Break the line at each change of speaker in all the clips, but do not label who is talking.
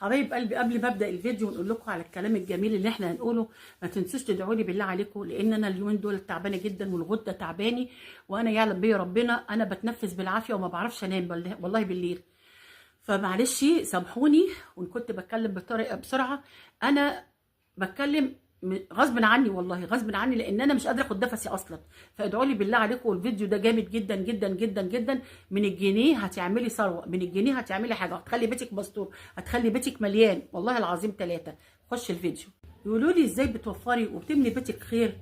حبايب قلبي، قبل ما ابدا الفيديو ونقول لكم على الكلام الجميل اللي احنا هنقوله، ما تنسوش تدعوا لي بالله عليكم، لان انا اليومين دول تعبانة جدا والغده تعباني، وانا يعلم بيا ربنا انا بتنفس بالعافية وما بعرفش انام والله بالليل. فمعلش سامحوني وان كنت بتكلم بطريقة بسرعة، انا بتكلم غصب عني والله غصب عني، لان انا مش قادرة اخد نفسي اصلا. فادعوا لي بالله عليكم. والفيديو ده جامد جدا جدا جدا جدا. من الجنيه هتعملي ثروة، من الجنيه هتعملي حاجة، هتخلي بيتك مستور، هتخلي بيتك مليان والله العظيم. ثلاثة خش الفيديو. يقولوا لي ازاي بتوفري وبتملي بيتك خير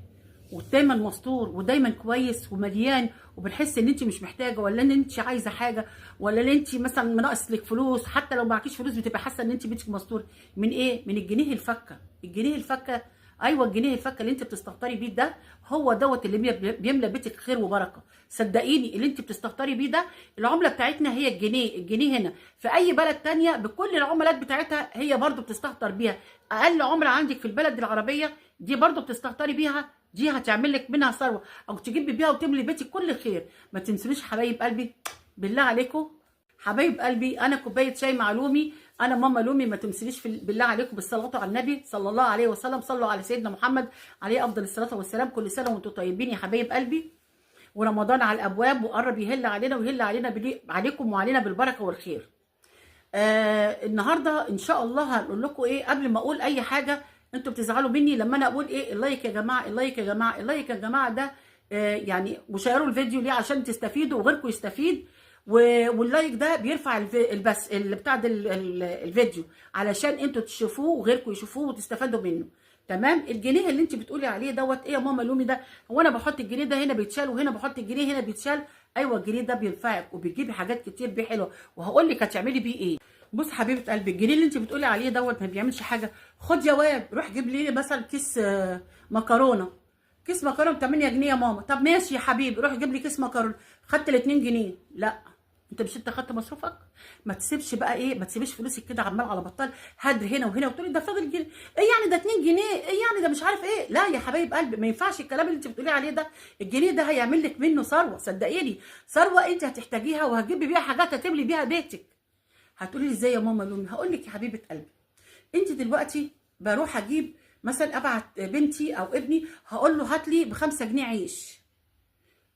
ودايما مستور ودايما كويس ومليان، وبنحس ان انت مش محتاجه ولا ان انت عايزه حاجة ولا ان انت مثلا منقص لك فلوس، حتى لو معكيش فلوس بتبقى حاسه ان انت بيتك مستور. من ايه؟ من الجنيه الفكه. الجنيه الفكه، ايوه الجنيه الفكه اللي انت بتستهتري بيه ده هو دوت اللي بيملى بيتك خير وبركة. صدقيني اللي انت بتستهتري بيه ده، العملة بتاعتنا هي الجنيه. الجنيه هنا في اي بلد تانية بكل العملات بتاعتها هي برضو بتستهتر بيها. اقل عمله عندك في البلد العربية دي برضو بتستهتري بيها، دي هتعمل لك منها ثروة او تجيبي بيها وتملي بيتك كل خير. ما تنسونيش حبايب قلبي بالله عليكم. حبايب قلبي، انا كوباية شاي مع لومي، انا ماما لومي. ما تنسونيش بالله عليكم بالصلاة على النبي صلى الله عليه وسلم. صلوا على سيدنا محمد عليه افضل الصلاة والسلام. كل سنة وانتم طيبين يا حبايب قلبي، ورمضان على الابواب وقرب يهل علينا ويهل علينا عليكم وعلينا بالبركة والخير. النهارده ان شاء الله هنقول لكم ايه. قبل ما اقول اي حاجة، انتوا بتزعلوا مني لما انا اقول ايه؟ ال like يا جماعة، ال like يا جماعة، ال like يا جماعة. ده يعني وشيروا الفيديو ليه؟ عشان تستفيدوا وغيركم يستفيد. وال like ده بيرفع البث اللي بتاع ده الفيديو علشان انتوا تشوفوه وغيركم يشوفوه وتستفادوا منه. تمام. الجنيه اللي انت بتقولي عليه دوت ايه يا ماما لومي؟ ده هو انا بحط الجنيه ده هنا بيتشال، وهنا بحط الجنيه هنا بيتشال. ايوه الجنيه ده بينفعك وبتجيبي حاجات كتير بيه حلوة، وهقول لك هتعملي بيه ايه. بص حبيبه قلبي، الجنيه اللي انت بتقولي عليه دوت ما بيعملش حاجة. خد يا واد روح جيب لي مثلا كيس مكرونه، كيس مكرونه ب 8 جنيه يا ماما. طب ماشي يا حبيبي، روح جيب لي كيس مكرونه. خدت ال 2 جنيه. لا انت مش انت خدت مصروفك؟ ما تسيبش بقى ايه، ما تسيبش فلوسك كده عمال على بطال هدر هنا وهنا وتقولي ده فاضل جنيه، ايه يعني ده 2 جنيه، ايه يعني ده مش عارف ايه. لا يا حبايب قلبي، ما ينفعش الكلام اللي انت بتقولي عليه ده. الجنيه ده هيعمل لك منه ثروة، صدقيني ثروة انت هتحتاجيها وهتجيبي بيها حاجات هتملي بيها بيتك. هتقولي لي ازاي يا ماما لومي؟ هقول لك يا حبيبه قلبي، انت دلوقتي بروح اجيب مثلا، ابعت بنتي او ابني هقول له هات لي ب 5 جنيه عيش،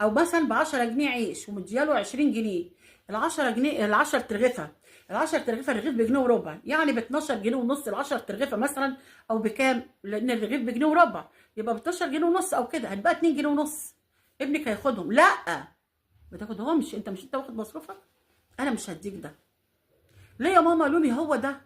او مثلا ب 10 جنيه عيش، ومدياله 20 جنيه. ال 10 جنيه، ال 10 ترغيفه، ال 10 ترغيفه الرغيف بجنيه وربع، يعني ب 12 جنيه ونص ال 10 ترغيفه مثلا، او بكام؟ لان الرغيف بجنيه وربع، يبقى ب 12 جنيه ونص او كده، هتبقى 2 جنيه ونص ابنك هياخدهم. لا ما تاخدهمش، انت مش انت واخد مصروفك؟ انا مش هديك ده. ليه يا ماما لومي؟ هو ده